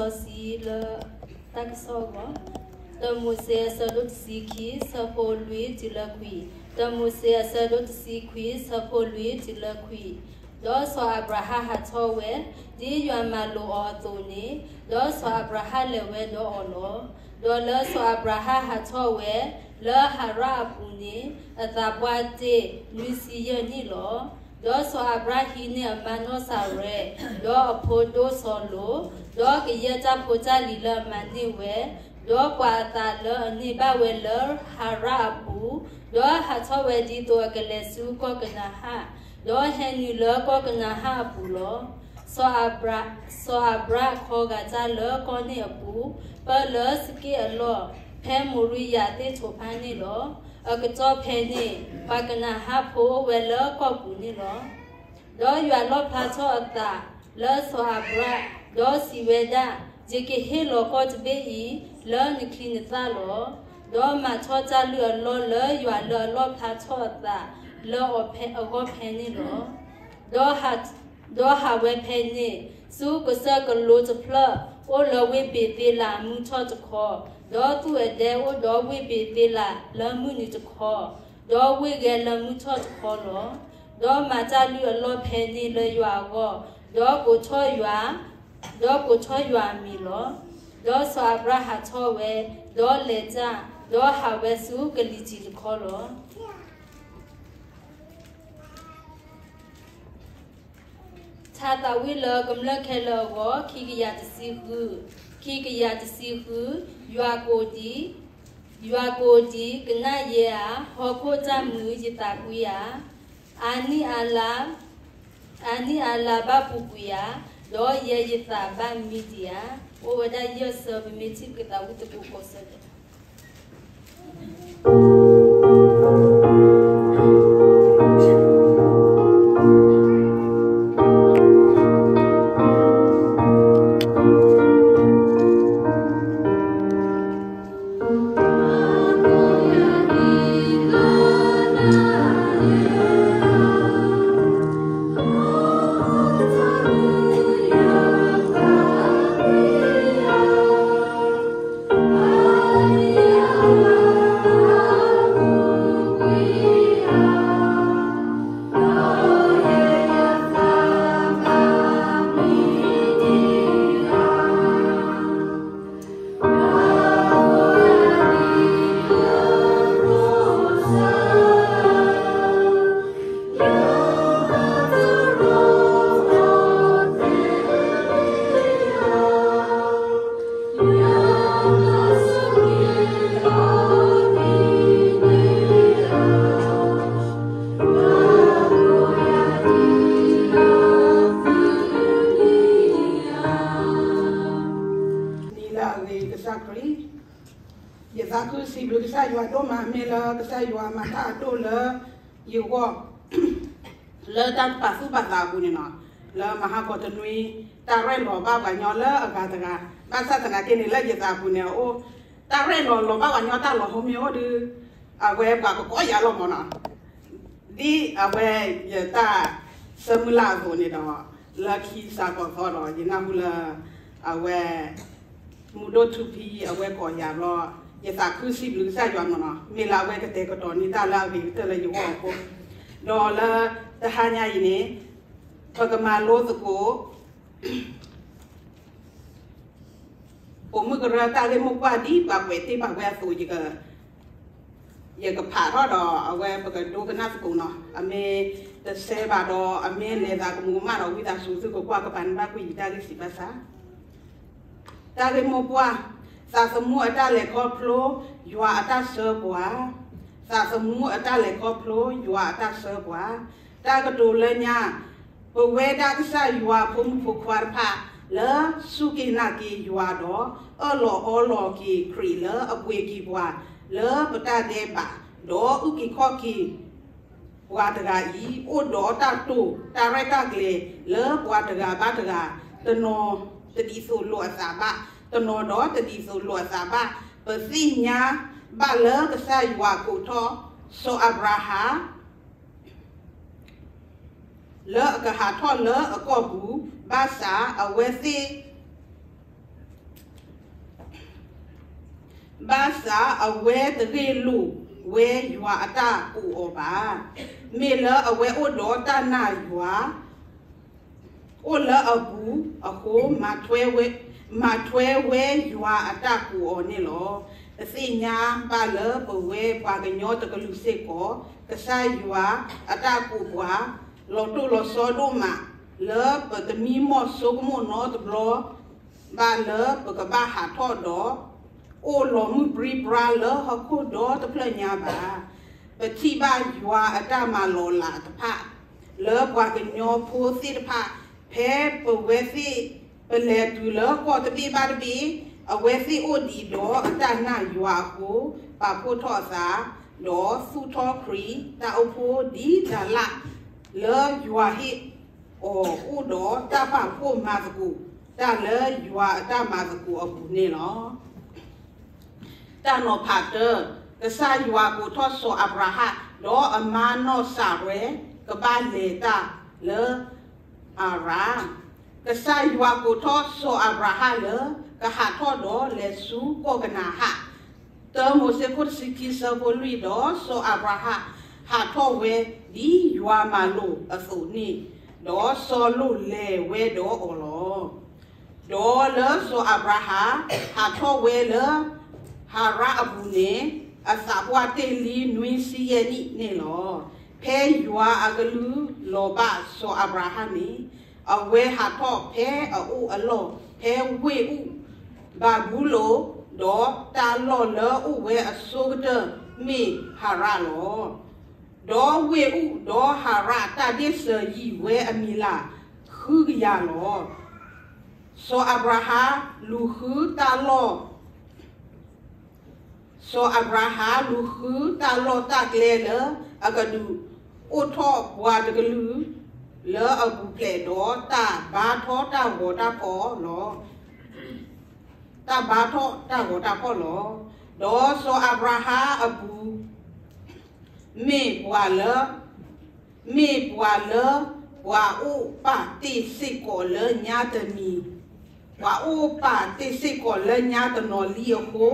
လီၤဆံလၢတၢ်ကစီၣ်အဂီၢ်, တၢမိၤၡ့အဆၢဒိၣ်တဆံခံ ဆၢဖိလွံၢ်တုၤလၢခွံ, တၢမိၤၡ့အဆၢဒိၣ်တဆံခွံ ဆၢဖိလွံၢ်တုၤလၢခွံ, ဒီးစီၤအၤဘြၤဟၣ်ဟးထီၣ်ဝဲ, ဒ်ယွၤမၤလိာ်အီၤအသိးန့ၣ်, ဒီးစီၤအၤဘြၤဟၣ်လဲၤဝဲဒီးအီၤလီၤ. ဒီးလၢစီၤအၤဘြၤဟၣ်ဟးထီၣ်ဝဲ, လၢဟၤရၣ်အပူၤန့ၣ်, အသးပှၢ်တ့ၢ်နွံဆံယဲၢ်နံၣ်လီၤ. ဒီးစီၤအၤဘြၣ်ဟံးန့ၢ်အမါနီၢ်စၤရဲ, ဒီးအဖိဒိၣ်စီၤလိာ်, ဒီးကယဲၢ်တၢ်ဖိတၢ်လံၤလၢအမၤန့ၢ်ဝဲ, ဒီးကွၢ်အသးလၢအန့ၢ်ဘၣ်ဝဲလၢဟၤရၣ်အပူၤ, ဒီးဟးထီၣ်ဝဲဒ်သိးအကလဲၤဆူကီၢ်ကနၤဧၣ်, ဒီးဟဲနုာ်လၢကီၢ်ကနၤဧၣ်အပူၤလီၤ. စီၤအၤဘြၣ်, စီၤအၤဘြၣ်ခီဂာ်တၢ်လၢကီၢ်န့ၣ်အပူၤ, ပၢလၢစက့ၣ်အလီၢ်, ဖဲမိၤရံယၤသ့ၣ်ထိးဖးန့ၣ်လီၤ. အကတီၢ်ဖဲန့ၣ်, ပှၤကနၤဧၣ်ဖိအိၣ်ဝဲလၢကီၢ်ပူၤန့ၣ်လီၤ. ဒီးယွၤလီၣ်ဖျါထီၣ်အသးလၢစီၤအၤဘြၣ်, ဒီးစံးဝဲဒၣ်, ယကဟ့ၣ်လီၤကီၢ်တဘ့ၣ်အံၤလၢနချံနသၣ်လီၤ. ဒီးမၤထီၣ်တၢ်လုၢ်အလီၢ်လၢယွၤလၢအလီၣ်ဖျါထီၣ်အသးလၢအီၤဖဲအဂီၢ်ဖဲန့ၣ်လီၤ. ဒီးဟး, ဒီးဟးဝဲဖဲန့ၣ်, ဆူကစၢၢ်ကလိတဖျၢၣ်, အိၣ်လၢဝ့ၢ်ဘ့ၤသ့လးအမုၢ်ထီၣ်တခီ, ဒီးသူၣ်အဒဲအိၣ်ဒီးဝ့ၢ်ဘ့ၤသ့လးလၢမုၢ်နုာ်တခီ, ဒီးဝ့ၢ်ဂဲၤလၢမုၢ်ထီၣ်တခီလီၤ. ဒီးမၤတၢ်လုၢ်အလီၢ်ဖဲန့ၣ်လၢယွၤအဂီၢ်, ဒီးကိးထီၣ်ယွၤ, ဒီးကိးထီၣ်ယွၤအမံၤလီၤ. ဒီးစီၤအၤဘြၣ်ဟးထီၣ်ဝဲ, ဒီးလဲၤတၢ်, ဒီးဟးဝဲဆူကလံၤထံးတခီလီၤ. ထါသးဝံၣ်လၢကမျၢၢ်ခဲလၢာ်အဂီၢ်, ခံကယၤတဆံဃု, ခံကယၤတဆံဃု, ယွၤကိးဒံး, ယွၤကိးဒံးကနၣ်ယဲဧါ, ဟီၣ်ခိၣ်တၢ်မုာ်ယသးကွံဧါ, အါနံၣ်အါလါ, အါနံၣ်အါလါဘၣ်ပူၤကွံာ်ဧါ, ဒီးယဲယသးဘၣ်မံဒံးဧါ. အိၣ်ဝဲဒၣ်ယဲၢ်ဆၢ, ပမ့ၢ်ထံၣ်ပကသးဝံၣ်သကိးကိးဆၢဒဲး လၢအဂ့ၤကစၢ်ခရံာ်, ယသးခုစံးဘျုးကစၢ်ယွၤဒိၣ်မး မ့ၢ်လၢကစၢ်ယွၤမၤတၢ်အဒိၣ်လၢယဂီၢ် လၢတၢ်ပာ်သူၣ်ပာ်သးအပူၤန့ၣ်လီၤ. လၢမဟါကီးတနွံ တၢ်ရဲၣ်လီၤဘၣ်ပှၤကညီလၢအဂၤတဂၤ, ဘၣ်ဆၣ်သနာ်က့န့ၣ် လၢယသးပူၤန့ၣ်အိၣ် တၢ်ရဲၣ်လီၤလီၤဘၣ်ပှၤကညီတၢ်လီၤဟိမ့ၢ်အိၣ်ဒီး အဝဲပှၤကကိးယၤလီၤမၢ်နီၤ. ဒ်အဝဲယတၢ်ဆၢမုၢ်လၢ်အသိးန့ၣ်ဒီး လၢခံစးကီးသီဒီး ယနၢ်ဟူလၢ အဝဲ မူဒိၣ်ထူဖံ အဝဲကိးယၤဘျီ ယသးခုစံးဘျုးကစၢ်ယွၤမၢ်နီၤ. မ့ၢ်လၢအဝဲကတဲာ်ကတီၤန့ၢ်တၢ်လၢအဂ့ၤကတၢၢ်လၢယဂီၢ်အဃိ ဒီးလၢတဟါညါအံၤန့ၣ် ပကမၤလိသကိး ပိာ်မုၣ်ကရၢတၢ်ဂ့ၢ်မိၢ်ပှၢ်ဒ်ပှၤကွဲးတ့ၢ်ဘၣ်ဝဲအသိး ယကဖးထီၣ်ဒီး အဝဲပကဒိကနၣ်သကိးနီၤ. အမ့ၢ်တဆဲးဘၣ်ဒီး အမ့ၢ်လဲၤသးကမူးကမၣ်ဒီး ဝံသးစူၤသုကကွၢ်ကပၤန့ၣ်ဘၣ်ကွံာ်ယတၢ်ဂ့ၢ်စံးဘၣ်ဆၣ် တၢ်ဂ့ၢ်မိၢ်ပှၢ်, သးသမူအတၢ်လဲၤခီဖျိ ယွၤအတၢ်ဆှၢပှၤ, သးသမူအတၢ်လဲၤခီဖျိ ယွၤအတၢ်ဆှၢပှၤ, တၢ်ကတိၤလၢညါ ပဝဲဒၣ်ကစၢ်ယွၤဖိမုၣ်ဖိခွါတဖၣ် လၢစူၢ်က့ၤနာ်က့ၤယွၤဒီး အၢၣ်လီၤအီလီၤက့ၤခရံာ်လၢအပှ့ၤက့ၤပှၤ လၢပတၢ်ဒဲးဘး, ဒီးအုၣ်က့ၤခီၣ်က့ၤ ပှၤတဂၤအံၤ အိၣ်ဒီးတၢ်တိာ်တၢ်ရဲၣ်တၢ်ကျဲၤလၢပှၤတဂၤဘၣ်တဂၤ, တနီၤတဒ်သိးလိာ်အသးဘၣ်, တနီၤဒီးတဒ်သိးလိာ်အသးဘၣ်. ပသ့ၣ်ညါဘၣ်လၢကစၢ်ယွၤကိးထီၣ် စီၤအၤဘြၤဟၣ် လၢအကဟးထီၣ်လၢအကီၢ်ပူၤ, ဘၣ်ဆၣ်အဝဲသ့ၣ် ဘၣ်ဆၣ်အဝဲတဂ့ၢ်လိာ်ဝဲယွၤအတၢ်ကိးအီၤဘၣ်. မ့ၢ်လၢအဝဲအိၣ်ဒီးတၢ်နာ်ယွၤ အိၣ်လၢအပူၤအဃိ, မၤထွဲဝဲယွၤအတၢ်ကိးအီၤန့ၣ်လီၤ. ပသ့ၣ်ညါဘၣ်လၢပဝဲပှၤကညီတကလုာ်စ့ၢ်ကီး, ကစၢ်ယွၤအတၢ်ကိးပှၤ လီၤတိၢ်လီၤဆီဒိၣ်မး, လၢပတမံမီၢ်ဆိကမိၣ်နီတဘျီ ဘၣ်လၢပကဘၣ်ဟးထီၣ်ဒီး အိၣ်လီၤမုၢ်ပြံပြါလၢဟီၣ်ခိၣ်ဒီတဖျၢၣ်ညါဘၣ်. ပထံၣ်ဘၣ်ယွၤအတၢ်မၤလီၤလးတဖၣ် လၢပှၤကညီဖိသ့ၣ်တဖၣ် ဖဲပဝဲသ့ၣ်ပလဲၤတုၤလၢကီၢ်တဘ့ၣ်ဘၣ်တဘ့ၣ်, အဝဲသ့ၣ်အိၣ်ဒံးဒီးအတၢ်နာ်ယွၤအဃိ, ပာ်ဖှိၣ်ထီၣ်အသး, ဒီးသူၣ်ထီၣ်ခရံာ်တၢ်အိၣ်ဖှိၣ်ဒ်ဒၤလၣ် လၢယွၤဟ့ၣ်အီၤအိၣ်ဒီးတၢ်ပာ်ဖှိၣ်မၤသကိးတၢ်လၢယွၤအတၢ်မၤသကိးအပူၤန့ၣ်လီၤ. တၢ်နီၤဖးတၢ, ကစၢ်ယွၤကိးထီၣ်စီၤအၤဘြၤဟၣ်, ဒီးအမါနီၢ်စၤရဲ ကဘၣ်လဲၤတၢ်လၢအၤရၣ်. ကစၢ်ယွၤကိးထီၣ်စီၤအၤဘြၤဟၣ်လၢ ကဟးထီၣ်ဒီးလဲၤဆူကီၢ်ကနၤဧၣ်. တၢမိၤၡ့ခိၣ်တဆံခံဆၢဖိလွံၢ်, ဒီးစီၤအၤဘြၤဟၣ် ဟးထီၣ်ဝဲဒ်ယွၤမၤလိာ်အသိးန့ၣ်, ဒီးစီၤလီးလဲၤဝဲဒီးအီၤလီၤ. ဒီးလၢစီၤအၤဘြၤဟၣ် ဟးထီၣ်ဝဲလၢ ဟၤရၣ်အပူၤန့ၣ်, အသးပှၢ်တ့ၢ်လံနွံဆံယဲၢ်နံၣ်န့ၣ်လီၤ. ဖဲယွၤအကလုၢ်လီၤဘၣ်စီၤအၤဘြၤဟၣ်န့ၣ်, အဝဲဟးထီၣ်ဖဲအအိၣ်အလီၢ်ဖဲဝ့ၢ်အူၣ်ဘၤဘူလိၣ်, ဒီးတၢ်လီၢ်လၢအအိၣ်ဝဲအဆိကတၢၢ်မ့ၢ်ဟၤရၣ်လီၤ. ဒီးဝ့ၢ်အူၣ်ဒီးဟၤရၣ်တၢ်ဒ့ၣ်စၢၤယံၤဝဲအမံၤလၢ်ဃုကယၤလီၤ. စီၤအၤဘြၤဟၣ်လူၤဃုတၢ်လီၢ် စီၤအၤဘြၤဟၣ်လူၤဃုတၢ်လီၢ်တၢ်ကျဲလၢအကဒုးအိၣ်ထီၣ်ပှၤတကလုာ် လၢအပူၤဖျဲးဒီး တၢ်ဘါထီၣ်တၢ်ဂီၤတၢ်ဖီၣ်လီၤ. တၢ်ဘါထီၣ်တၢ်ဂီၤတၢ်ဖီၣ်လီၤ. ဒီးစီၤအၤဘြၤဟၣ်အပူၤ မ့ၢ်ပှၤလၢ မ့ၢ်ပှၤလၢ ပှၤအိၣ်ပာ်တ့ၢ်စ့ၢ်ကီးလၢညါတနံၤ, ပှၤအိၣ်ပာ်တ့ၢ်စ့ၢ်ကီးလၢညါတနီၤလံအဃိ,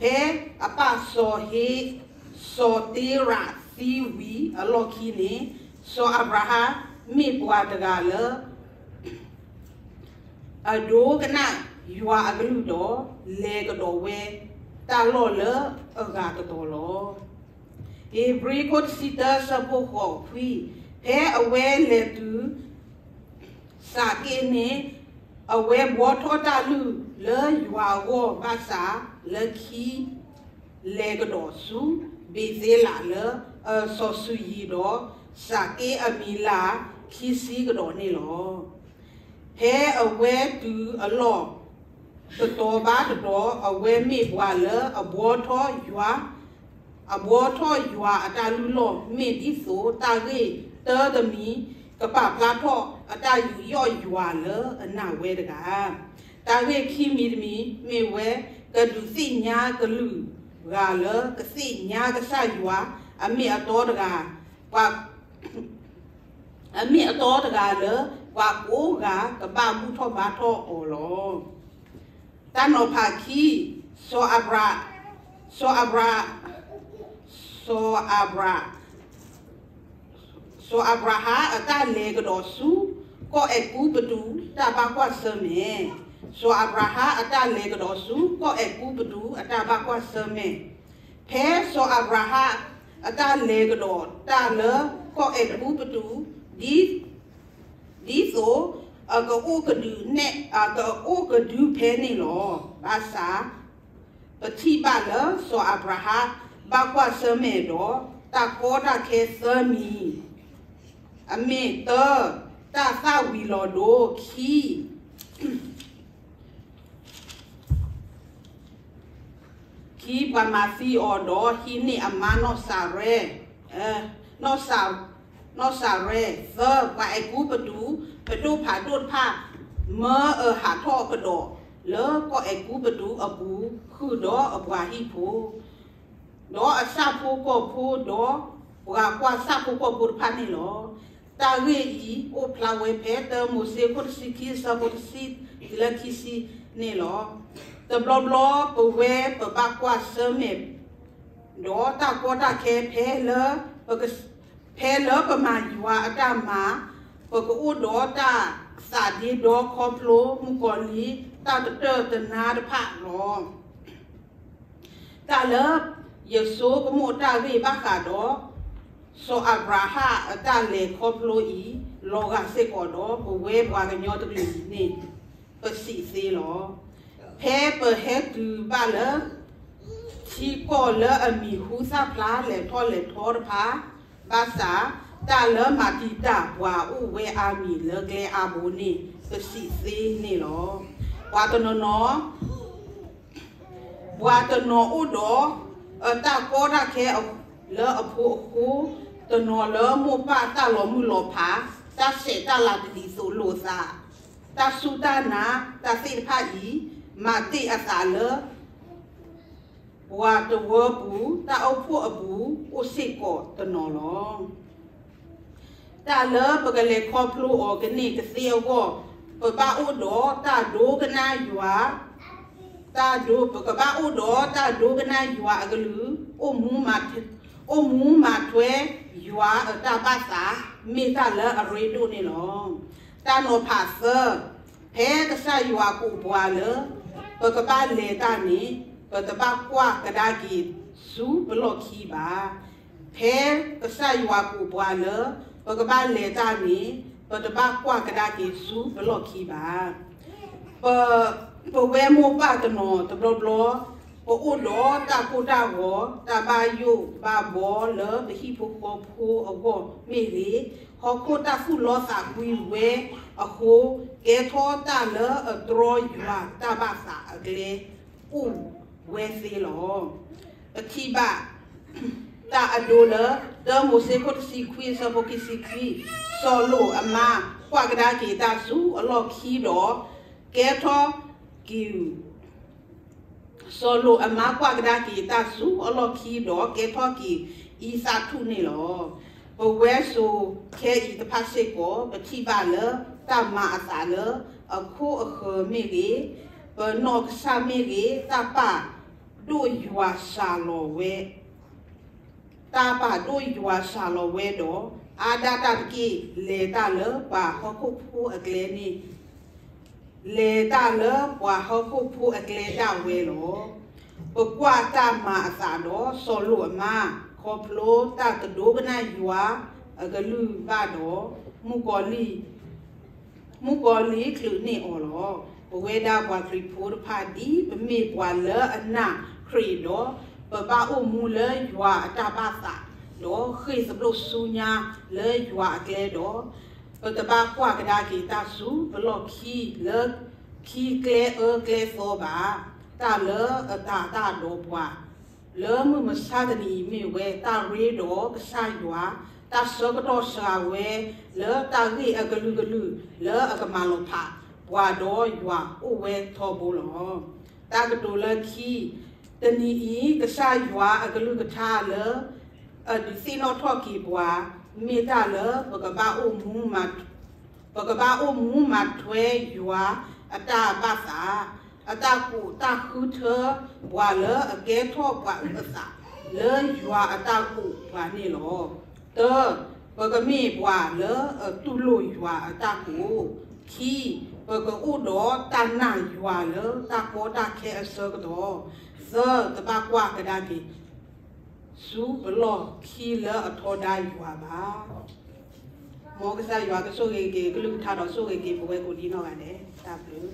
ဖဲအပၢ်စီၤဟ့, စီၤတ့ရးသံဝံၤအလီၢ်ခံန့ၣ်, စီၤအၤဘြၤဟၣ်မ့ၢ်ပှၤတဂၤလၢ အဒိကနၣ်ယွၤအကလုၢ်ဒီး လဲၤကဒီးဝဲတၢ်လီၢ်လၢအဂၤကဒီးလီၤ. ဧ့ၤဘြံၤခိၣ်တဆံတၢဆၢဖိဃိးခွံ, ဖဲအဝဲလဲၤတုၤ စးက့န့ၣ်, အဝဲဘှီထီၣ်တၢ်လုၢ်လၢယွၤအဂီၢ်ဘၣ်ဆၣ်, လၢခံ လဲၤကဒီးဆူ ဘ့ၤသ့လးလၢအစီၤစုၤယံၤဒီး, စးက့အမံၤလၢ်ခံဆံကဒီးန့ၣ်လီၤ. ဖဲအဝဲတုၤအလီၢ် တတီၤဘၣ်တတီၤ အဝဲမ့ၢ်ပှၤလၢအဘှီထီၣ်ယွၤ, အဘှီထီၣ်ယွၤအတၢ်လုၢ်လီၢ်မ့ၢ်ဒ်သိး တၢ်ဂ့ၢ်တၢတမံၤ ကပာ်ဖျါထီၣ်အတၢ်ယူးယီၣ်ယွၤလၢအနာ်ဝဲတဂၤ, တၢ်ဂ့ၢ်ခံမံၤတမံၤ မ့ၢ်ဝဲကဒုးသ့ၣ်ညါကလုာ်ဂၤလၢကသ့ၣ်ညါကစၢ်ယွၤ အမ့ၢ်အတီတဂၤ, ပှၤ အမ့ၢ်အတီတဂၤလၢ ပှၤကိးဂၤကဘၣ်ဘူၣ်ထီၣ်ဘါထီၣ်အီၤလီၤ. တၢ်နီၤဖးခံ, စီၤအၤဘြၤ, စီၤအၤဘြၤ, စီၤအၤဘြၤ, စီၤအၤဘြၤဟၣ်အတၢ်လဲၤကဒီးဆူ ကီၢ်အဲၤကူပတူးတၢ်ဘၣ်ကွၢ်ဆၢၣ်မဲာ်, စီၤအၤဘြၤဟၣ်အတၢ်လဲၤကဒီးဆူကီၢ်အဲၤကူပတူးအတၢ်ဘၣ်ကွၢ်ဆၢၣ်မဲာ်, ဖဲစီၤအၤဘြၤဟၣ်အတၢ်လဲၤကဒီးတၢ်လၢကီၢ်အဲၤကူပတူး ဒ် ဒ်သိး အကအိၣ်ကဒုးနဲၣ် အကအိၣ်ကဒုဖဲန့ၣ်လီၤ. ဘၣ်ဆၣ် ပထံၣ်ဘၣ်လၢစီၤအၤဘြၤဟၣ် ဘၣ်ကွၢ်ဆၢၣ်မဲာ်ဒီး တၢ်ကီတၢ်ခဲသၢမံၤ, အမ့ၢ်တၢ, တၢ်သၣ်ဝံၤလီၤဒိ, ခံ ခံ ပှၤမၤသံအီၤဒီးဟံးန့ၢ်အမါနီၢ်စၤရဲ, နီၢ်စၤ, နီၢ်စၤရဲ, သၢ ပှၤအဲၤကူပတူး ပဒိၣ်ဖးဒိၣ်တဖၣ် မၢအဟးထီၣ်ကဒီးလၢကီၢ်အဲၤကူပတူးအပူၤ ဃုာ်ဒီးအပှၤဟံၣ်ဖိ ဒီးအဆၣ်ဖိကီၢ်ဖိ ဒီးပှၤကွၢ်ဆၣ်ဖိကီၢ်ဖိတဖၣ်န့ၣ်လီၤ. တၢ်ဂ့ၢ်အံၤ အိၣ်ဖျါဝဲဖဲတၢမိၤၡ့ခိၣ်တဆံခံ အဆၢဖိတဆံတုၤလၢခံဆံန့ၣ်လီၤ. တဘျီဘျီပဝဲပဘၣ်ကွၢ်ဆၢၣ်မဲာ် ဒီးတၢ်ကီတၢ်ခဲဖဲလၢ ဖဲလၢပမၤယွၤအတၢ်မၤ, ပကအိၣ်ဒီးတၢ်သးဒ့ဒီခီဖျိမုၣ်ကီၤလံၢ် တၢ်တတၢၢ်တနါတဖၣ်လီၤ. တၢ်လၢယဆိကမိၣ်တၢ်ဂ့ၢ်ဘၣ်ဃးဒီး စီၤအၤဘြၤဟၣ်အတၢ်လဲၤခီဖျိအံၤ လီၤဂာ်စ့ၢ်ကီးဒီးပဝဲပှၤကညီတကလုာ်အံၤန့ၣ် ပစံးသ့လီၤ. ဖဲပဟဲတုၤဘၣ်လၢ ထံကီၢ်လၢအမံၤဟူသၣ်ဖျါလဲၤထီၣ်လဲၤထီတဖၣ်, ဘၣ်ဆၣ် တၢ်လၢမၤတံာ်တာ်ပှၤအိၣ်ဝဲအါမံၤလၢကျဲအါဘိန့ၣ် ပစံးသ့န့ၣ်လီၤ. ပှၤတနီၤနီၤ ပှၤတနီၤအိၣ်ဒီး အတၢ်ကီတၢ်ခဲလၢအဖိအဃိ, တနီၤလၢမိၢ်ပၢ်တၢ်လီၤမုၢ်လီၤဖး, တၢ်ဆဲးတၢ်လၤတဒ်သိးလိာ်သး, တၢ်စူၢ်တၢ်နာ်တၢ်သ့ၣ်တဖၣ်အံၤ, မၤတ့ၢ်အသးလၢ ပှၤတဝၢပူၤ တၢ်အိၣ်ဖှိၣ်အပူၤ အိၣ်စ့ၢ်ကီးတနီၤလီၤ. တၢ်လၢပကလဲၤခီဖျိအီၤကန့ၢ်ကသ့အဂီၢ်, ပဘၣ်အိၣ်ဒီးတၢ်ဒိကနၣ်ယွၤ, တၢ်ဒိ, ပကဘၣ်အိၣ်ဒီးတၢ်ဒိကနၣ်ယွၤအကလုၢ်, အိၣ်မူမၤ, အိၣ်မူမၤထွဲယွၤအတၢ်ဘၣ်သး, မ့ၢ်တၢ်လၢအရ့ဒိၣ်န့ၣ်လီၤ. တၢ်နီၤဖးသၢ, ဖဲကစၢ်ယွၤကိးပှၤလၢ ပကဘၣ်လဲၤတၢ်န့ၣ် ပတဘၣ်ကွၢ်ကဒါက့ၤဆူပလီၢ်ခံဘၣ်. ဖဲကစၢ်ယွၤကိးပှၤလၢ ပကဘၣ်လဲၤတၢ်န့ၣ် ပတဘၣ်ကွၢ်ကဒါက့ၤဆူပလီၢ်ခံဘၣ်. ပ, ပဝဲမိၢ်ပၢ်တနီၤတဘျီဘျီ, ပအိၣ်ဒီးတၢ်ကိၢ်တၢ်ဂီၤ, တၢ်ဘၣ်ယိၣ်ဘၣ်ဘီလၢပဟံၣ်ဖိဃီဖိအဂီၢ်မ့ၢ်ဂ့ၤ, ဟီၣ်ခိၣ်တၢ်သူၣ်လီသးကွံဝဲအဃိ, ကဲထီၣ်တၢ်လၢအတြီယွၤတၢ်ဘၣ်သးအကျဲ အိၣ်ဝဲသ့လီၤ. ပထံၣ်ဘၣ် တၢ်အဒိလၢ တၢမိၤၡ့ခိၣ်တဆံခွံအဆၢဖိခံဆံခွံ, စီၤလိာ်အမါကွၢ်ကဒါက့ၤတၢ်ဆူအလီၢ်ခံဒီး ကဲထီၣ်က့ၤ စီၤလိာ်အမါကွၢ်ကဒါက့ၤတၢ်ဆူအလီၢ်ခံဒီး ကဲထီၣ်က့ၤအံသၣ်ထူၣ်န့ၣ်လီၤ. ပဝဲစိၤခဲအံၤတဖၣ်စ့ၢ်ကီး ပထံၣ်ဘၣ်လၢတၢ်မၤအသးလၢအခိၣ်အဃၢၤမ့ၢ်ဂ့ၤ, ပနီၢ်ကစၢ်မ့ၢ်ဂ့ၤ, တၢ်ပာ်ဒိၣ်ယွၤစှၤလီၤဝဲ တၢ်ပာ်ဒိၣ်ယွၤစှၤလီၤဝဲဒီး အါဒၣ်တၢ်တက့ၢ် လဲၤတၢ်လၢပှၤဟီၣ်ခိၣ်ဖိအကျဲန့ၣ် လဲၤတၢ်လၢပှၤဟီၣ်ခိၣ်ဖိအကျဲဒၣ်ဝဲလီၤ. ပကွၢ်တၢ်မၤအသးဒီးစီၤလိာ်အမါ ခီဖျိတၢ်တဒိကနၣ်ယွၤအကလုၢ်ဘၣ်ဒီး မုၣ်ကီၤလံၢ် မုၣ်ကီၤလံၢ်ချုးန့ၢ်အီၤလီၤ. ပဝဲဒၣ်ပှၤခရံာ်ဖိတဖၣ် ဒ်ပမ့ၢ်ပှၤလၢအနာ်ခရံာ်ဒီး ပဘၣ်အိၣ်မူလၢယွၤအတၢ်ဘၣ်သး, ဒီးဃ့ၢ်သဘျိၣ်ဆူညါလၢယွၤအကျဲဒီး ပတဘၣ်ကွၢ်ကဒါက့ၤတၢ်ဆူပလီၢ်ခံလၢခံကျဲအၢကျဲသီဘၣ်. တၢ်လၢအတၤတၢ်ဒီးပှၤ လၢမုၢ်မဆါတနံၤအံၤမ့ၢ်ဝဲ တၢ်ရ့ဒီးကစၢ်ယွၤ, တၢ်ဆၢကတီၢ်စှၤဝဲ လၢတၢ်ဂ့ၢ်အကလုာ်ကလုာ် လၢအကမၤလီၤဖးပှၤဒီးယွၤအိၣ်ဝဲထီဘိလီၤ. တၢ်ကတိၤလၢခံ, တနံၤအံၤ ကစၢ်ယွၤအကလုၢ်ကထါလၢ အဒုးသ့ၣ်နီၣ်ထီၣ်က့ၤပှၤ မ့ၢ်တၢ်လၢပကဘၣ်အိၣ်မူမၤ ပကဘၣ်အိၣ်မူမၤထွဲယွၤအတၢ်ဘၣ်သး, အတၢ်ကူးတၢ်ဃုထၢပှၤလၢအကဲထီၣ်ပှၤအုၣ်အသး လၢယွၤအတၢ်ကူးပှၤန့ၣ်လီၤ. တၢ, ပကမ့ၢ်ပှၤလၢအတူၢ်လိာ်ယွၤအတၢ်ကူး, ခံ, ပကအိၣ်ဒီးတၢ်နာ်ယွၤလၢတၢ်ကီတၢ်ခဲအဆၢကတီၢ်, သၢ, တဘၣ်ကွၢ်ကဒါက့ၤ ဆူပလီၢ်ခံလၢအထီဒါယွၤဘၣ်. မ်ကစၢ်ယွၤကဆိၣ်ဂ့ၤက့ၤကလုၢ်ကထါဒီးဆိၣ်ဂ့ၤက့ၤပဝဲကိးဒံနီၢ်ဂၤဒဲး, တၢ်ဘျုး